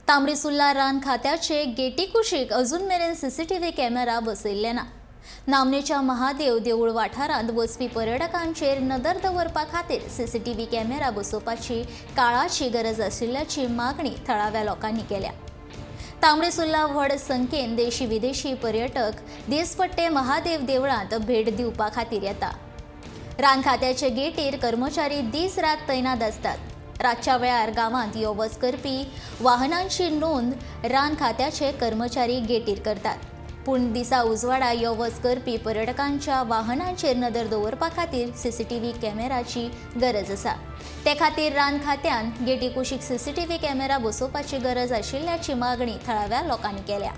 तांबडी सुर्ला रान खात्याचे गेटी कुशीक अजून मेरेन सीसीटीव्ही कॅमेरा बसयल्ले ना. नामनेच्या महादेव देवूळ वाठारांत वचपी पर्यटकांचेर नदर दवरपा खातीर सीसीटीव्ही कॅमेरा बसोवपाची काळाची गरज आशिल्ल्याची मागणी थळाव्या लोकांनी केल्या. तांबडी सुर्ला व्हड संख्येन देशी विदेशी पर्यटक दिसपट्टे महादेव देवळांत भेट दिवपा खातीर येता. रान खात्याचे गेटीर कर्मचारी दीस रात तैनात आसतात. रातच्या वेळार गांवांत यो वच करपी वाहनांची नोंद रान खात्याचे कर्मचारी गेटीर करतात. पूण दिसा उजवाडा यो वच करपी पर्यटकांच्या वाहनांचेर नदर दवरपा खातीर सीसीटीव्ही कॅमेराची गरज आसा. ते खातीर रान खात्यान गेटी कुशीक सीसीटीव्ही कॅमेरा बसोवपाची गरज आशिल्ल्याची मागणी थळाव्या लोकांनी केल्या.